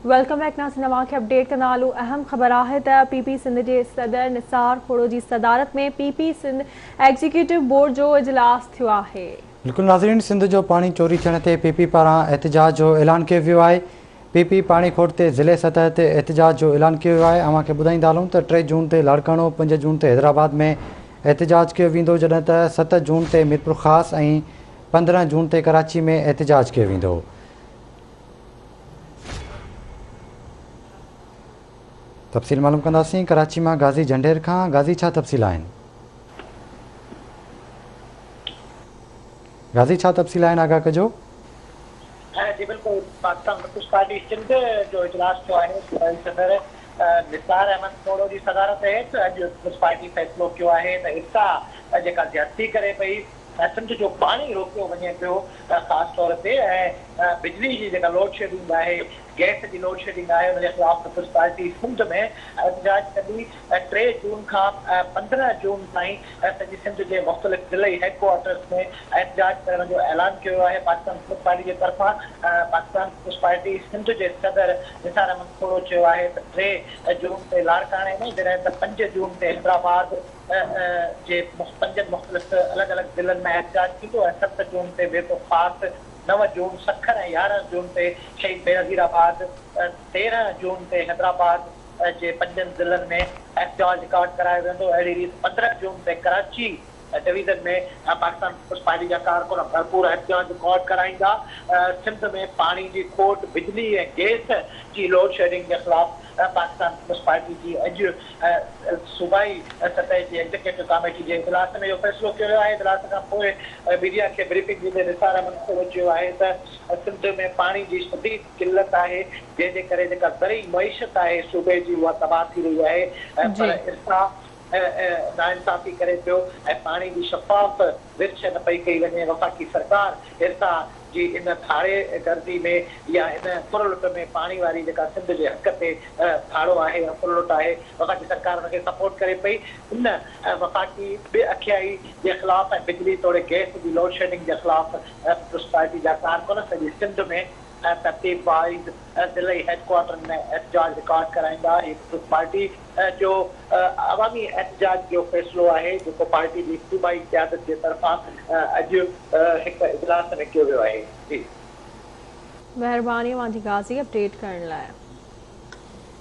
Welcome back ناظرين اوهان کي اپڊيٽ ڪندا هلون اهم خبر آهي ته پي پي سنڌ جي صدر نثار کوڙو جي صدارت ۾ P P Sindh executive board جو اجلاس ٿيو آهي. بلڪل ناظرين سنڌ جو پاڻي چوري ٿيڻ تي پي پي پاران احتجاج جو اعلان ڪيو ويو آهي پي پي پاڻي کوٽ تي ضلعي سطح تي احتجاج جو اعلان ڪيو ويو آهي اوهان کي ٻڌائيندا هلون ته 3 جون تي لاڙڪاڻو 5 جون تي حيدرآباد ۾ احتجاج ڪيو ويندو جڏهن ته 7 جون تي ميرپورخاص ۽ 15 جون تي ڪراچي ۾ احتجاج ڪيو ويندو. تفصيل معلوم ڪنداسين ڪراچي مان غازي جهنڊير کان غازي ڇا تفصيل آهن غازي ڇا تفصيل آهن آگاهه ڪجو. جي بلڪل پاڪستان پيپلز پارٽي سنڌ جو اجلاس ٿيو آهي صوبائي صدر نثار احمد کوڙو جي صدارت هيٺ اڄ پيپلز پارٽي فيصلو ڪيو آهي ته ارسا جيڪا زيادتي ڪري پئي ۽ سنڌ جو پاڻي روڪيو وڃي پيو خاص طور تي ۽ بجلي جي جيڪا لوڊشيڊنگ آهي گئس جي لوڊشيڊنگ آهي ان جي خلاف پيپلز پارٽي سنڌ ۾ احتجاج ڪندي 3 جون کان 15 جون تائين سڄي سنڌ جي مختلف ضلعي هيڊ ڪوارٽرز ۾ احتجاج ڪرڻ جو اعلان ڪيو ويو آهي پاڪستان پيپلز پارٽي جي طرفان پاڪستان پيپلز پارٽي سنڌ جي صدر نثار احمد کوڙو چيو آهي ته 3 جون تي لاڙڪاڻي ۾ جڏهن ته 5 جون تي حيدرآباد جي پنجن مختلف الڳ الڳ ضلعن ۾ احتجاج ٿيندو ۽ 7 جون تي ميرپورخاص، 9 جون سکر ۽ 11 جون تي شهيد بينظير آباد، 13 جون تي حيدرآباد جي پنجن ضلعن ۾ احتجاج رڪارڊ ڪرايو ويندو. اهڙي ريت 15 جون تي Karachi division ۾ Pakistan peoples party جا ڪارڪن ڀرپور احتجاج رڪارڊ ڪرائيندا. سنڌ ۾ پاڻي جي کوٽ، بجلي ۽ گئس جي لوڊشيڊنگ جي خلاف پاڪستان پيپلز پارٽي جي اڄ صوبائي سطح جي ايگزيڪيٽو ڪاميٽي جي اجلاس ۾ اهو فيصلو ڪيو ويو آهي. اجلاس کان پوء ميڊيا کي بريفنگ ڏيندي نثار احمد کوڙو چيو آهي ته سنڌ ۾ پاڻي جي شديد قلت آهي جنهن جي ڪري جيڪا زرعي معيشت آهي صوبي جي اها تباهه ٿي رهي آهي پر ارسا ناانصافي ڪري پيو ۽ پاڻي جي شفاف ورڇ نه پئي ڪئي وڃي وفاقي سرڪار ارسا جي ان ڌاڙي گردي ۾ يا ان ڦرلٽ ۾ پاڻي واري جيڪا سنڌ جي حق تي ڌاڙو آهي يا ڦرلٽ آهي وفاقي سرڪار ان کي سپورٽ ڪري پئي ان وفاقي بي اکيائي جي خلاف ۽ بجلي توڙي گئس جي لوڊشيڊنگ جي خلاف پيپلز پارٽي جا ڪارڪن سڄي سنڌ ۾ ترتيب وائيز ضلعي هيڊ ڪوارٽرن ۾ احتجاج رڪارڊ ڪرائيندا هي پيپلز پارٽي جو عوامي احتجاج جو فيصلو آهي جيڪو پارٽي جي صوبائي قيادت جي طرفان اڄ هڪ اجلاس ۾ ڪيو ويو آهي. جي. مهرباني اوهان جي غازي اپڊيٽ ڪرڻ لاء.